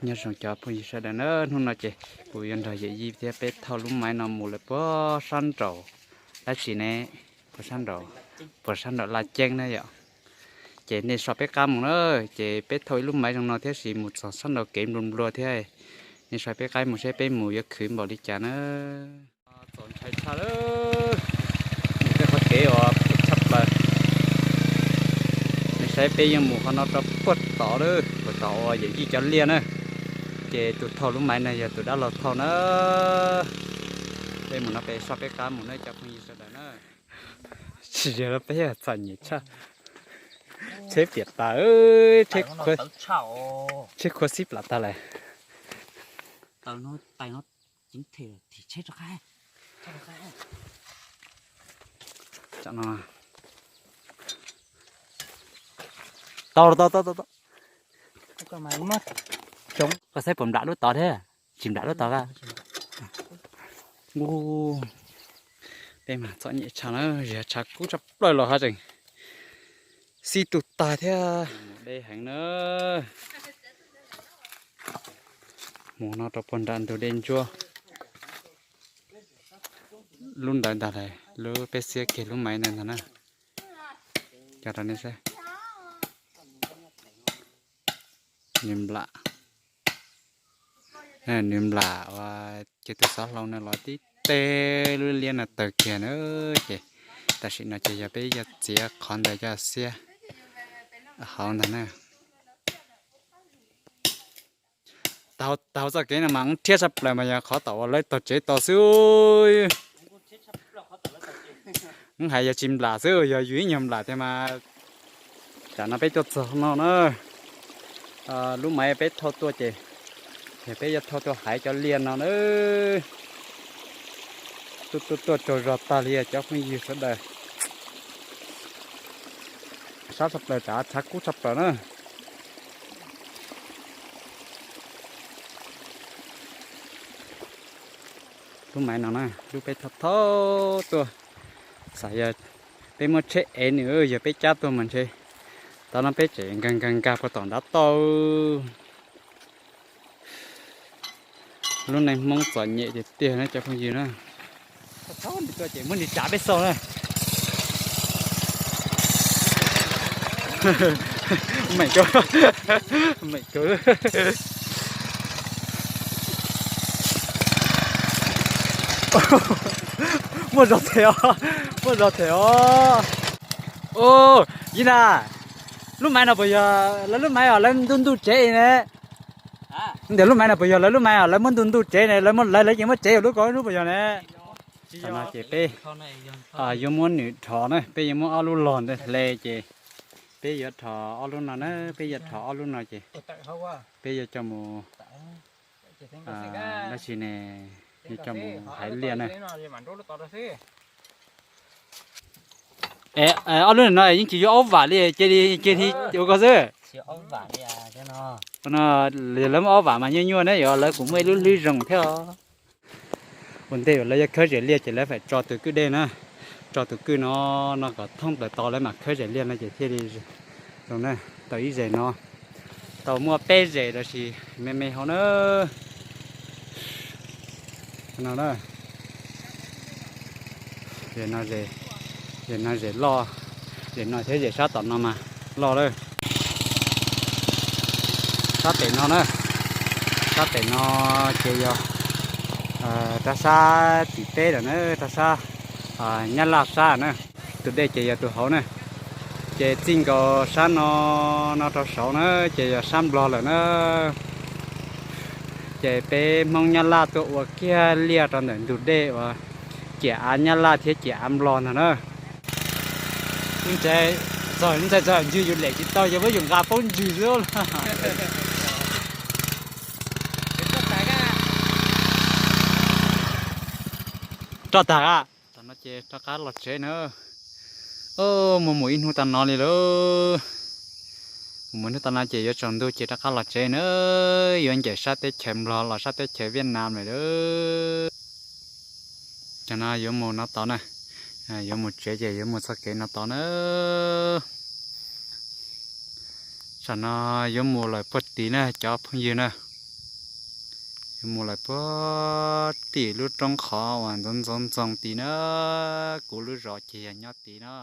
Nyob zoo cov phooj ywg sawv daws na, hnub no ces kuv yuav nrog yawm yij thiab peb thauj lub maiv no mus lawm puag sab nraum, dab tsi ne, puag sab nraum, puag sab nraum Laj Ceeb na yom. Ces nej so peb qab mus na, ces peb thauj ib lub maiv zoo no thiab sis mus txog sab nraum kev nplua nplua thiab. Nej so peb qab mus seb peb mus yuav khwv npaum li cas na. Txaus ntshai tshaj lawm, mus tej qhov kev uas phem tshaj plaws. Nej saib peb yeej mus qhov no rau puag tod lawm, puag tom uas yawm yij cov liaj na. Ces tus thauj lub maiv no yog tus dab laug thauj na. Peb mus no peb so peb qab mus na cov phooj ywg sawv daws na. Tsis yog peb txom nyem tshaj. Tsheb piam tas, tsheb khua xib plas tag lawm. Tau, tau, tau, tau. Koj saib puas nplam lub tod thiab, tsis nplam lub tod a. Peb mas txom nyem tshaj na, ziag tshav kub tshaj plaws los haj tseem xib tug tag thiab. Mus deb heev na. Mus no rau puag nram ntug dej ntsuab. Lub ntawd ntag lawm, lub peb xiab kiag lub maiv ntawd ntag na. Cov rau nej saib. Nws nplam, nws nplam uas ces tus xov hlau no los tib teg lub liab no tawg kiag na. Ces tam sim no ces yog peb yuav txiav qhov ntawd coj xiab hauv ntag na. Taug txoj kev no mas rhiab tshaj plaws mas yog qhov tom uas lawv taug tsev tos xwb. Hais yog tsis nplam xwb, yog yus ib nyuag nplam tiag mas. Tam no peb tuaj txog no na, lub maiv peb thauj tuaj ces yog peb yuav thauj tuaj haiv cov liaj no na. Tuaj tuaj tuaj tsaug zog tag li cov phooj ywg sawv daws. Sab tshaj plaws, tshav kub tshaj plaws na. Lub maiv no na, lub peb thauj thauj tuaj, xav yog peb muab tsheb ev nws, yog peb cab tuaj mas ntshe tau no peb tseem nkag nkag nkag puag tom nrad toj. Lub neej Hmoob txom nyem tiag tiag na cov phooj ywg na. Txhob nws tuaj ces muab nws tsav peb xauj na. Meem kawg, meem kawg. Muaj zog them os, muaj zog them os. Yij na, lub maiv no puas yog lawv lub maiv os, lawv ntuj ntuj tsev ne? Ntawm lub maiv no puas yog lawv lub maiv os, lawv muab ntuj ntuj tsev ne, lawv muab lawv lawv ces muab tsev yus lub ko lub puas yog ne? Tam no ces peb yuav muab nws dhos na, peb yuav muab ob lub log ntawd hle ces peb yuav dhos ob lub no na, peb yuav dhos ob lub no ces peb yuav coj mus, dab tsi ne, yuav coj mus haiv liaj na. Ob lub no yeej tsis yuav aub vam li, cia li cia li ua ko xwb. No, lawv muab aub vam mas nyuaj nyuaj na, yog lawv kuj muaj ib lub hlwb zoo thiab. Ua ntej uas lawv yuav khawb zem liaj ces lawv faim tso tus kwj dej na, tso tus kwj no, no kom thoob plaws tod lawv mam khawb zem liaj no ces thiaj li zoo na. Tau ib zes no, tau muaj peb zes los sis me me hauv na. No na, zes no, zes no zes loj, zes no thiab zes sab tom no mas loj lawm. Sab pem no na, sab pem no ces yog rau sab tim teb lawm na, rau sab Nyab Laj sab na. Tus dej ces yog tus hauv na, ces txij nkaus sab no, no rau saud na ces yog sab Nplog lawm na. Ces peb Hmoob Nyab Laj tuaj ua kiag liaj rau ntawm ntug dej uas ciam av Nyab Laj thiab ciam av Nplog ntag na. Ntshai txog ntshai txog ntswg yus lem tsis tau, yog muab yus nqa poob ntswg xwb. Roj tag a. Tam no ces rov qab los tsev na. Mus mus ib hnub tag no li lawm. Mus mus hnub tag no ces yuav tsaus ntuj ces rov qab los tsev na. Yuav ncaim sab teb chaws Nplog los sab teb chaws Viaj Nam lawm. Tam no yuav mus no tod na, yuav mus tsev ces yuav mus txoj kev no tod na. Tam no yuav mus lawm puag tid na cov phooj ywg na. Mus lawm puag tim lub roob qhov uas ntxoov ntxoov ntxoo tid na. Kuv lub zos ces yog nyob tid na.